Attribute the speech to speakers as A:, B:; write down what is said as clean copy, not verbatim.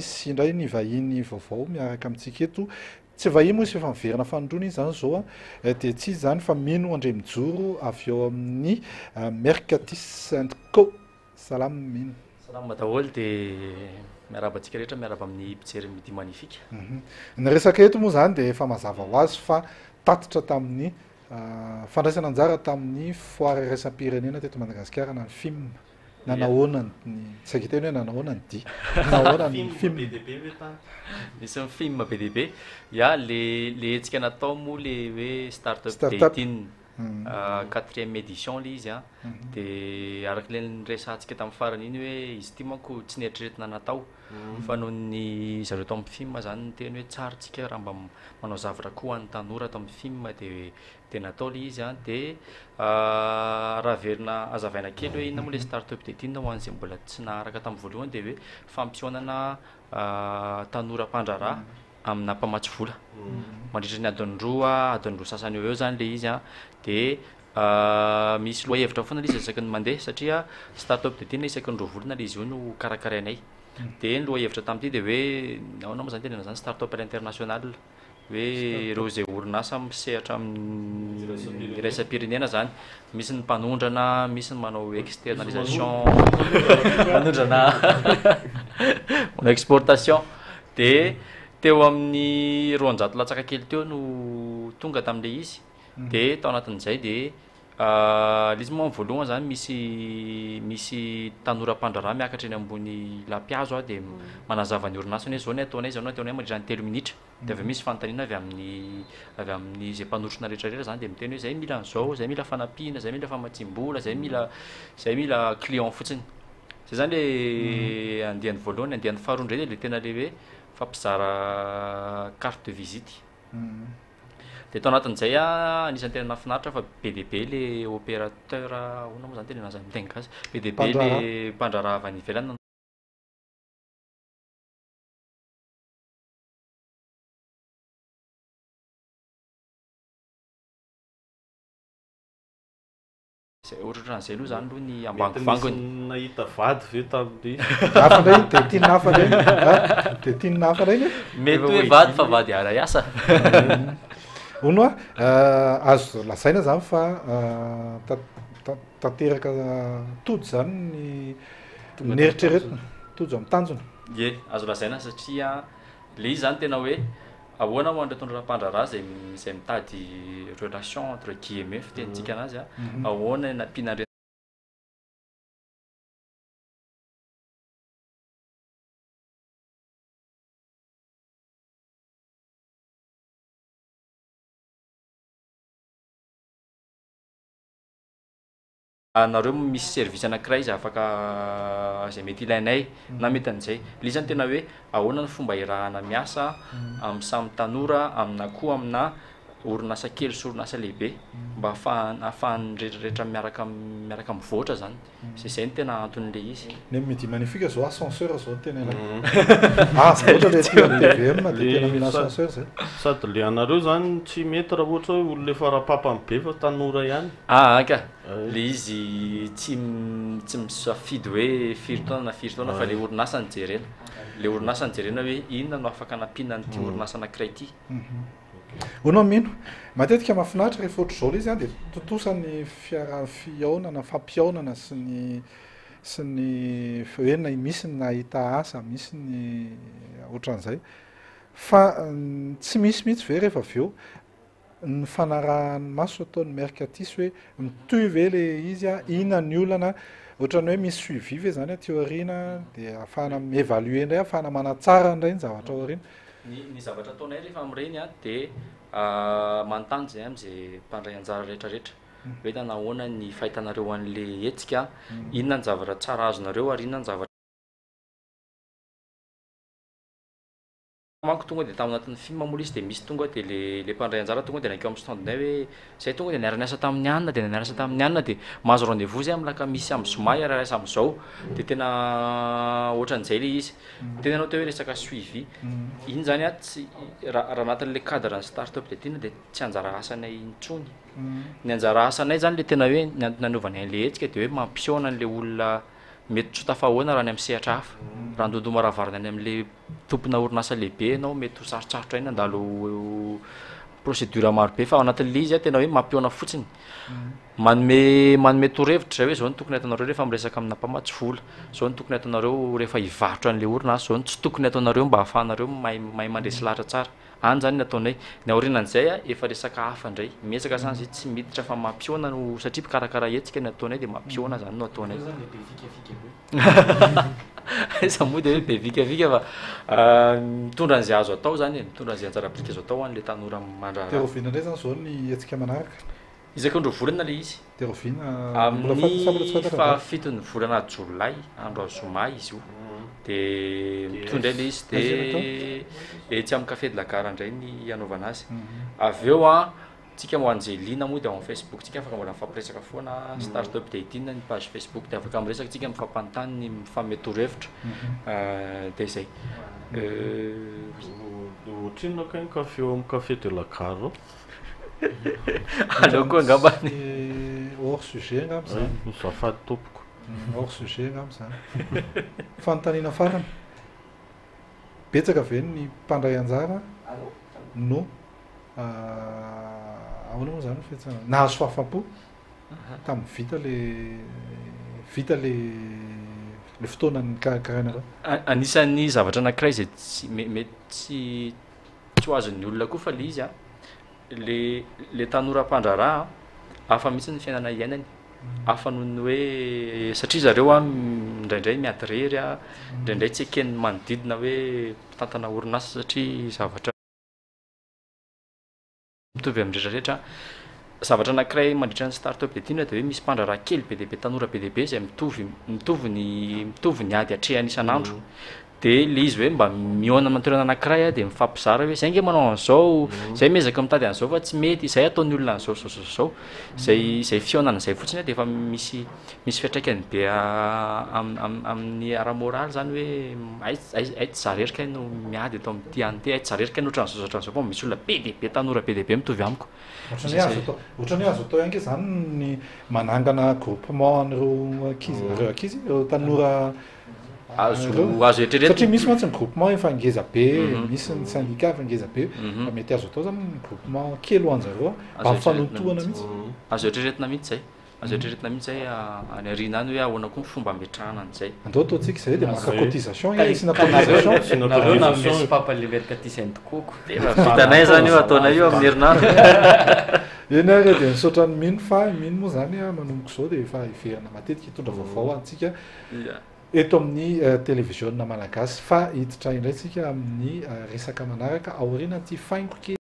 A: Misy indray ny vahiny vaovao miaraka amintsika eto. Tsy vahiny moa izy fa efa miverina fanindroany izy izany izao an. Dia tsy iza izany fa Mino Andriamijoro avy ao amin'ny Mercatis and Co. Salama Mino.
B: Salama daholo dia miarahaba antsika rehetra, miarahaba amin'ny mpijery ny Midi Magnifique.
A: Ny resaka eto moa izany dia efa mazava ho azy fa tatitra tamin'ny fandraisana anjara tamin'ny foire iraisam-pirenena teto Madagasikara na ny FIM. Nanahoana ny, saika hiteny hoe nanahoana ny dihy. Nanahoana ny
B: film. Be dia be ve tany? Nisy ny film be dia be. Ya, le le hetsika natao moa le hoe start up
A: Start up.
B: dating quatrième édition le izy an. De araka le niresahantsika tamin'ny farany iny hoe izy ity manko tsy neritreretina natao fa noho ny zareo tao amin'ny film zany niteny hoe tsara tsika raha mba manao zavatra koa ho an'ny tanora ato amin'ny film de de natao le izy an, de raha averina hazavaina kely hoe inona moa le start up dating ho an'izay mbola tsy naharaka tamin'ny voalohany de hoe fampihaonana tanora mpandraharaha amina mpamatsy vola mandritra ny adiny roa, adiny roa sasany eo ho eo zany le izy an, de misy lohahevitra foana le izy isaky ny mandeha satria start up dating isaky ny roa volana le izy io no karakarainay, de ny lohahevitra tamin'ity de hoe ahoana moa zany tenenana zany start up à l'international. hoe ireo izay orinasa misehatra amin'ny iraisam-pirenena zany, misy ny mpanondrana, misy ny manao externalisation, manondrana manao exportation, de teo amin'ny 200 latsaka kely teo no tonga tamin'le izy, de tao anatin'izay de Le izy moa amin'ny voalohany zany misy misy tanora mpandraharaha miakatra eny ambony lapihazo a de manazava ny orinasany hoe zao ny ataonay zao ny ataonay mandritra ny 3 minitra de avy eo misy fanontaniana avy amin'ny avy amin'ny zay mpanotrona rehetra rehetra zany de miteny hoe zay mila an'izao, zay mila fanampiana, zay mila famatsiam-bola, zay mila zay mila client fotsiny. Zay zany le andiany voalohany, andiany faharoa indray de le tena le hoe fampizara carte de visite. Dia tao anatin'izay aho, anisan'ny tena nahafinaritra fa be dia be le opérateur, ahoana moa zany tenenana azy amin'ny teny gasy, be dia be le mpandraharaha avy any ivelany Zay ohatrohatran'izay aloha zany aloha ny
C: Mety
B: ambangovangony.
C: nisy nahita vady ve tamin'ny.
A: Hafa indray iny, dia tian'ny hafa indray iny. Ah, dia tian'ny hafa indray iny e.
B: Mety hoe vady fa vady ara-asa.
A: Hono hoa, azo lazaina zany fa tanteraka tojo zany ny neritreretina, tojo amin'ny tanjona.
B: Ie, azo lazaina satria le izy zany tena hoe Ahoana ho an'ireo tondra mpandraharaha izay izay mitady relation entre guillemets fitenintsika anazy a, ahoana ny nampiana an'ireny Nareo misy service anakiray izay afaka izay mety ilainay na mety an'izay. Ilay izy zany tena hoe ahoana ny fomba iarahana miasa amin'ny samy tanora amina koa amina orinasa kely sy orinasa lehibe mba ahafahana ahafahan'ny rehetrarehetra miaraka miaraka mivoatra zany. Zay zay no tena anton'ilay izy.
A: Ny amin'ny Midi Magnifique zao ascenseur zao no tena ilaina. Avo loatra le aty amin'ny TVM dia tena mila ascenseur zay.
C: Sady le anareo zany tsy mety raha ohatra hoe olona efa rapapany be fa tanora ihany.
B: Aa ka, le izy tsy tsy misafidy hoe firy taona na firy taona fa le orinasa no jerena. Le orinasa no jerena hoe inona no afaka anampiana an'ity orinasa anankiray ity.
A: Hono Mino, matetika mahafinaritra rehefa ohatr'izao ilay izy an, dia tontosa ny fiara- fihaonana, fampihaonana sy ny sy ny hoe misy ny nahita asa, misy ny ohatran'izay. Fa tsy misy mihitsy ve rehefa avy eo ny fanarahan'ny maso ataon'ny Mercatis hoe mitohy ve le izy an, inona ny olana, ohatran'ny hoe misy suivi ve zany aty aoriana dia ahafahana mi-evaluer indray, ahafahana manatsara indray ny zavatra ao aoriana?
B: Ny ny zavatra ataonay rehefa amin'ireny an dia manontany izahay amin'izay mpandray anjara rehetra rehetra hoe nanahoana ny fahitanareo an'le hetsika, inona ny zavatra tsara azonareo ary inona ny zavatra manko tonga dia tao anatin'ny film moa ilay izy dia misy tonga dia le le mpandray anjara tonga dia nankeo amin'ny stand-nay hoe zay tonga dia niara-niasa tamin'ny anona dia niara-niasa tamin'ny anona dia mahazo rendez-vous zay amin'ny lakamisy amin'ny zoma hiara-hiasa amin'izao dia tena ohatran'izay ilay izy. Teny ianao teo hoe resaka suivi, iny zany an tsy raha raha anatin'le cadre ny start up dia tiana dia tsy anjara asanay intsony. Ny anjara asanay zany le tena hoe ny antony nanaovanay an'le hetsika dia hoe mampihaona an'le olona. mety tsy ho tafahoana raha any amin'ny sehatra hafa. Raha handondom-baravarana any amin'ilay tompona orinasa lehibe ianao mety ho sarotsarotra ihany handalo procédure maro be fa ao anatin'ilay izy tena hoe mampihaona fotsiny. Manome manome torohevitra izay hoe izao no tokony ataonareo rehefa miresaka amina mpamatsy vola, izao no tokony ataonareo rehefa hivarotra an'ilay orinasa, izao no tsy tokony ataonareo mba ahafahanareo mahay mahay mandresy lahatra tsara. Any izany ny ataonay. Ny aorianan'izay efa resaka hafa indray. Miezaka izany izay tsy miditra fa mampihaona no satria mpikarakara hetsika ny ataonay dia mampihaona izany no ataonay.
D: Nareo izany dia be fikafika be.
B: Aiza moa dia hoe be fikafika fa mitondra an'izay azo atao izany e, mitondra an'izay anjara biriky azo atao ho an'ilay tanora mandraharaha.
A: Dia rahoviana indray izany izao ny hetsika manaraka?
B: Isaky ny roa volana ilay izy.
A: Dia rahoviana? Mbola fantatra sa mbola tsy
B: Amin'ny
A: fantatra ny daty?
B: fahafiton'ny volana jolay, andro zoma izy io. Dia mitohy indray ilay izy dia etsy amin'ny Café de la Gare indray ny hanaovana azy. Avy eo an, tsika ho an'izay liana moa dia ao amin'ny Facebook tsika afaka mbola mifampiresaka foana, Start-up Dating ny page Facebook dia afaka miresaka tsika, mifampanontany, mifanome torohevitra. Dia izay.
C: Ohatrinona kay ny kafe ao amin'ny Café de la Gare ao?
B: Aleo koa angamba ny.
A: Hors sujet angamba izany.
C: Azafady tompoko.
A: Hors sujet angamba izany. Fanontaniana farany. Betsaka ve ny mpandray anjara no ahoana moa izany ny fiantsoana nahazo fahafaham-po tamin'ny vita le vita le le fotoana nikarakarainareo?
B: Anisan'ny zavatra anankiray izay tsy mety tsy Tsy ho azon'ny olona koa fa le izy an, le le tanora mpandraharaha an, hafa mihitsy ny fiainana iainany, hafa noho ny hoe satria zareo an indraindray miady irery an, indraindray tsy eken'ny manodidina hoe mpitantana orinasa satria zavatra mitovy amin'ny rehetra rehetra. Zavatra anankiray mandritra ny start up dia dia hoe misy mpandraharaha kely be dia be, tanora be dia be izay mitovy mitovy ny mitovy ny ady atrehany isan'andro. Dia ilay izy hoe mba mihaona amina toerana anankiray dia mifampizara hoe zay nge manao an'izao, zay miezaka mitady an'izao fa tsy mety, izay ataon'ny olona an'izao zao zao zao. Izay izay fihaonana izay fotsiny dia efa misy misy fiantraikany be amin'ny ara-moraly zany hoe hay hay hay tsy za irery kay no miady eto amin'ity any ity, hay tsy za irery kay no ohatran'izao sy ohatran'izao fa misy olona be dia be tanora be dia be mitovy amiko.
A: Ohatran'ny hoe azo atao, ohatran'ny hoe azo atao ihany ange zany ny manangana groupement an'ireo ankizy, ireo ankizy, ireo tanora
B: Azo azo eritreretina.
A: Satria misy mantsy ny groupement efa ngeza be, misy ny syndicat efa ngeza be, fa mety azo atao zany ny groupement kely ho anjareo mba mifanontohana mihitsy.
B: Azo eritreretina mihitsy zay. Azo eritreretina mihitsy zay any aoriana any hoe ahoana koa ny fomba ametrahana an'izay.
A: Andao ataontsika izay dia maka cotisation, asiana cotisation.
D: Nareo nanome sopapa le mercatise tokoako.
B: Tena vitanay zany io ataonay io amin'ny herinandro.
A: Eny ary dia misaotra an'i Mino fa i Mino moa zany manomboka izao dia efa hiverina matetika hitondra vaovao ho antsika eto amin'ny televiziona malagasy fa hiditra indray tsika amin'ny resaka manaraka aorianan'ity faingo kely.